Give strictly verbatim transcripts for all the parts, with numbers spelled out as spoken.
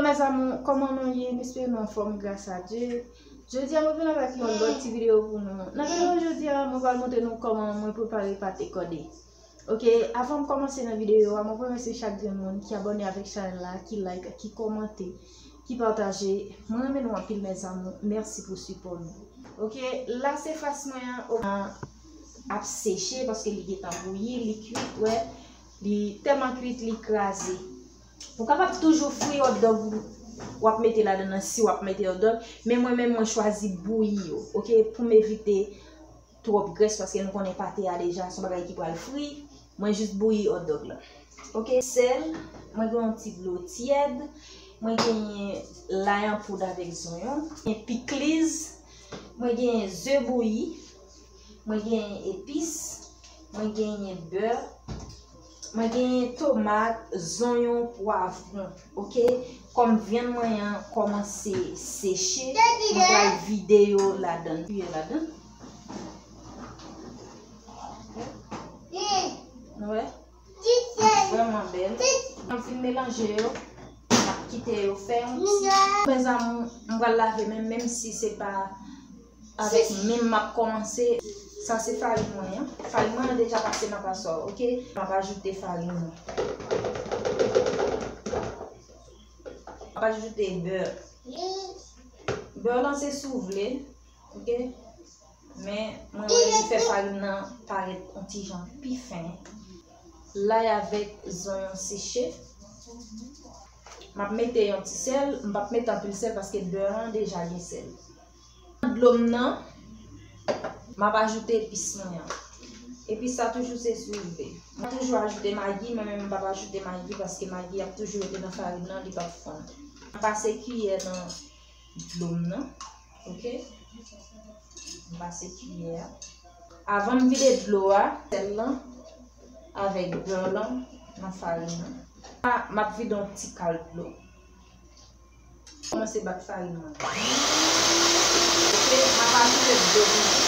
Mes amours, kòman nou ye? M espere nou anfòm, gras a Dye. Jodi a, mwen vin avèk yon lòt ti videyo pou nou. Nan videyo jodi a, mwen pral montre nou kòman mwen prepare pate kòde. Ok, avan m kòmanse nan videyo a, mwen remèsye chak grenn moun ki abòne avèk chanèl la, ki like, ki kòmante, ki pataje. Mwen renmen nou anpil, mes amours. Mèsi pou sipò nou. Ok, la se fas mwen an, ap seche paske li gentan bouyi, li kwit, wè. Li tèlman kwit, li kraze. Ou kapab toujou fri hotdog ou, w ap mete ladan nan si w ap mete hotdog, men mwen menm mwen chwazi bouyi yo, ok, pou m evite twòp grès, paske nou konnen pate a deja se yon bagay ki pral fri. Mwen jis bouyi hotdog la. Ok, sèl, mwen gen yon ti dlo tyèd, mwen genyen lay an poud avèk zonyon, gen pikliz, mwen genyen ze bouyi, mwen genyen epis, mwen genyen bè, mwen genyen tomat, zonyon, pwavwon. Ok, kòm vyann mwen an kòmanse seche, mwen pral vide yo ladan, kiyè ladan. Nou wè? Vrèman bèl. Mwen fin melanje yo, m ap kite yo fè yon ti. Mes amours, m pral lave men, menm si se pa avèk men m ap kòmanse. Sa se farin mwen an. Farin mwen an deja pase nan paswa, ok? M ap ajoute farin mwen. M ap ajoute bè. Bè lan se si w vle, ok? Men mwen wè li fè farin nan parèt yon ti jan pi fen. Lay avèk zonyon seche. M ap mete yon ti sèl, m p ap mete anpil sèl paske bè an deja gen sèl. Dlo m nan, m ap ajoute epis mwen an. Epis sa toujou se si w vle. M toujou ajoute magi, men mwen menm m p ap ajoute magi paske magi ap toujou rete nan farin nan, li p ap fonn. M pase kiyè nan dlo m nan, ok? M pase kiyè a. Avan m vide dlo a, sèl lan avèk bè lan nan farin nan. A, m ap vide yon ti kal dlo. Kòmanse bat farin mwen. Ok, m ap ajoute dlo m nan.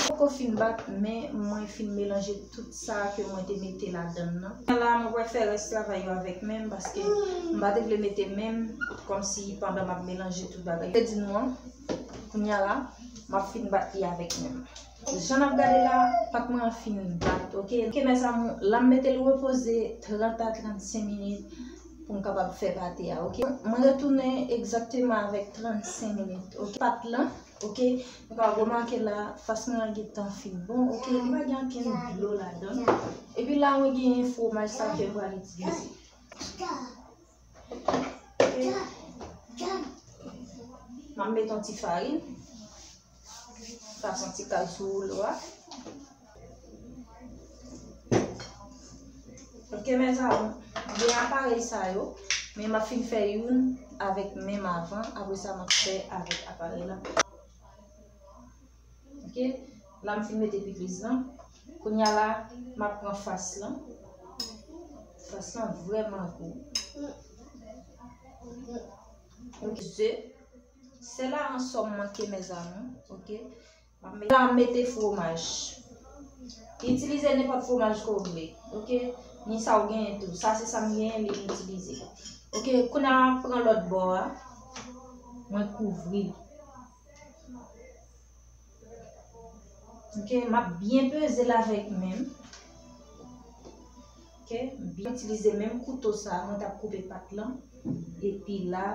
Poko fin bat, men mwen fin melanje tout sa ke mwen te mete ladan l nan. La, mwen pral fè rès travay yo avèk men m, paske m pa te vle mete men m kòmsi pandan m ap melanje tout bagay. Te di nou an, kounye a la, m ap fin bat li avèk men m. Jan n ap gade la, pat mwen an fin bat, ok? Ok, mes amours, la m mete l repoze trant a trannsenk minit pou m kapab fè pate a, ok? Mwen retounen egzakteman avèk trannsenk minit, ok? Pat lan, ok? Nou ka remake la, fas mwen an gentan fin bon, ok? Li pa gen ankenn dlo ladan l. Epi la, mwen genyen fwomaj sa ke m pral itilize. Ok? M ap mete yon ti farin. Pase yon ti kal sou woulo a. Ok, mes amours, m gen aparèy sa yo, men m ap fin fè youn avèk men m avan, apre sa m ap fè avèk aparèy la. Ok, la m fin mete pikliz lan. Kounye a la, m ap pran fas lan. Fas lan vrèman gou. Ok, ze. Sèl la an sòm manke, mes amours, ok? M ap mete, la, m mete fwomaj. Itilize nenpòt fwomaj ke w vle, ok? Ni sa w genyen tou. Sa se sa m genyen, li m itilize. Ok, kounye a m ap pran lòt bò a. Mwen kouvri l. Ok, m ap byen peze l avèk men m. Ok, m byen itilize menm kouto sa a, mwen t ap koupe pat lan. Epi la,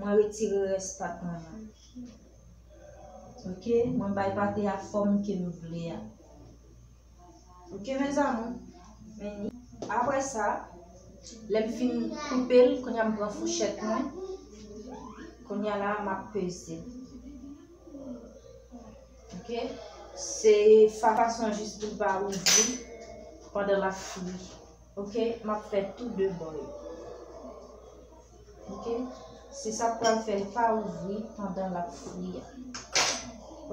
mwen retire rès pat mwen an. Ok, mwen bay pate a fòm ke m vle a. Ok, mes amours. Men ni. Apre sa, lè m fin koupe l, kounye a m pran fouchèt mwen. Kounye a la, m ap peze l. Ok? Se fa-, fason jis pou l pa ouvri pandan l ap fri. Ok? M ap fè tou de bò yo. Ok? Se sa k pral fè l pa ouvri pandan l ap fri a.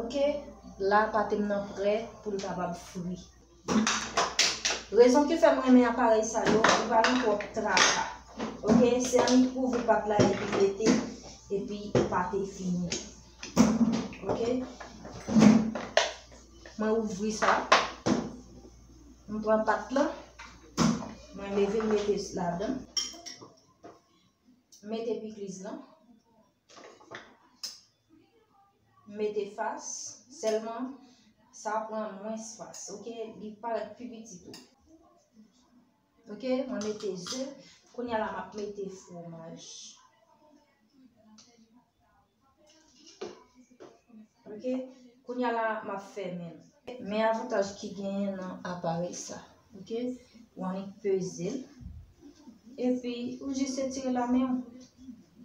Ok? La, pate m nan prè pou l kapab fri. Rezon ki fè m renmen aparèy sa yo, li pa gen twòp traka. Ok? Se annik kouvri pat la epi mete, epi pate fini. Ok. Mwen ouvri sa. Mwen pran pat lan. Mwen leve, m mete ladan. M mete pikliz lan. M mete fas. Sèlman, sa pran mwens fas. Ok. Li parèt pi piti tou. Ok. Mwen mete ze. Kounye a la, m ap mete fwomaj. Ok. Kounye a la, m ap fèmen l. Men avantaj ki genyen nan aparèy sa. Ok. Ou annik peze l. Epi, ou jis etire la men w.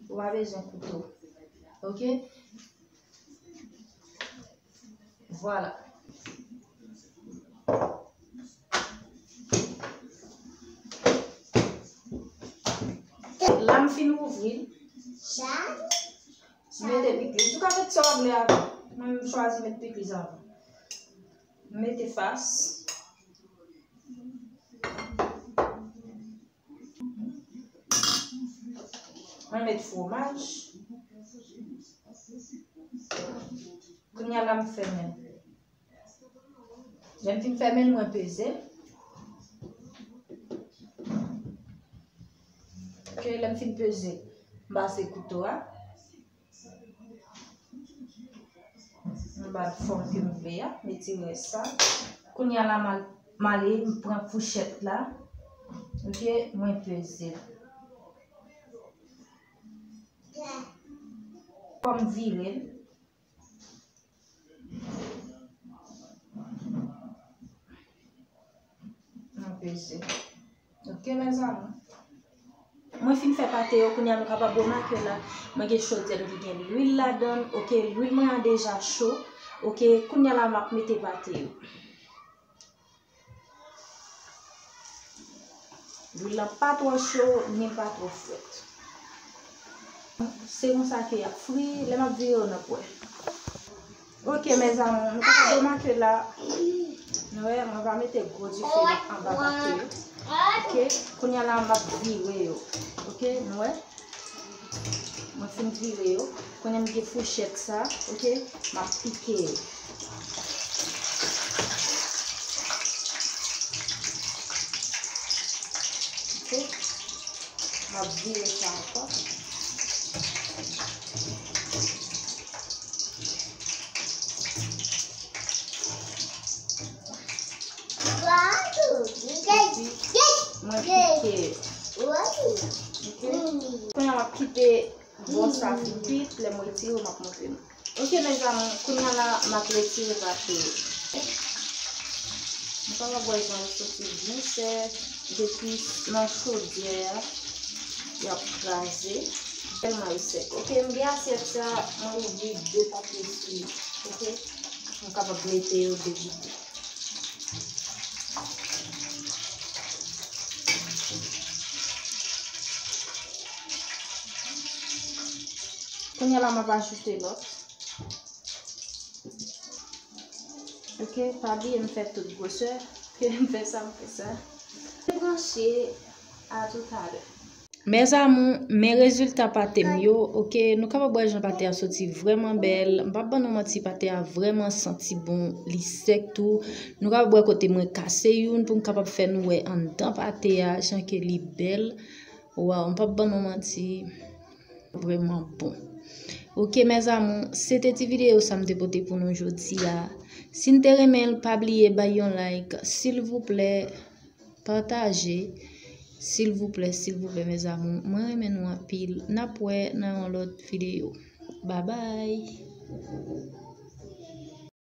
Ou pa bezwen kouto. Ok. Vwala. La m fin ouvri l. M mete pikliz. Ou ka met sa w vle avan. Mwen, m chwazi met pikliz avan. M mete fas. Mwen met fwomaj. Kounye a la, m fèmen l. Lè m fin fèmen l, mwen peze l. Ok, lè m fin peze l, m pase kouto a. M bat fòm ke m vle a, m etire sa. Kounye a la, m al, m ale, m pran fouchèt la. Ok, mwen peze l. Fò m vire l. Mwen peze. Ok, mezanmi. Mwen fin fè pate yo, kounye a nou kapab remake la, mwen gen chodyè m ki gen lwil ladan l. Ok, lwil mwen an deja cho. Ok, kounye a la, m ap mete pate yo. Lwil lan pa twò cho, ni pa twò frèt. Se konsa ke y ap fri, lè m ap vire yo n ap wè. Ok, mezanmi, nou kapab remake la. Nou wè, mwen pa mete gwo dife anba pate yo. Ok, kounye a la, m ap vire yo. Ok, nou wè. Mwen fin vire yo. Kounye a m gen fouchèt sa, ok? M ap pike yo. Ok? M ap vire sa ankò. Epi, mwen pike yo. Ok? Kounye a m ap kite bò sa fin kwit, lè m retire yo, m ap montre nou. Ok, mezanmi, kounye a la, m ap retire pate yo. Nou kapab wè jan yo soti byen sèk, depi nan chodyè a, y ap kraze, tèlman yo sèk. Ok, m gen asyèt sa, mwen ouvri de papye sou li. Ok, m kapab mete yo de kote. Kounye a la, m ap ajoute lòt. Ok, pa bliye m fè tout gwosè. Ok, m fè sa, m fè sa. Branche, a toutalè. Mes amours, men rezilta pate m yo, ok, nou kapab wè jan pate a soti vrèman bèl. M p ap ban nou manti, pate a vrèman santi bon, li sèk tou. Nou kapab wè kote mwen kase youn pou m kapab fè nou wè anndan pate a, jan ke li bèl. Waw, m p ap ban nou manti, vrèman bon. Ok, mes amours, se te ti videyo sa m te pote pou nou jodi a. Si n te renmen l, pa bliye bay yon like, silvouplè. Pataje, silvouplè, silvouplè, mes amours. Mwen renmen nou anpil. N ap wè nan yon lòt videyo. Babay!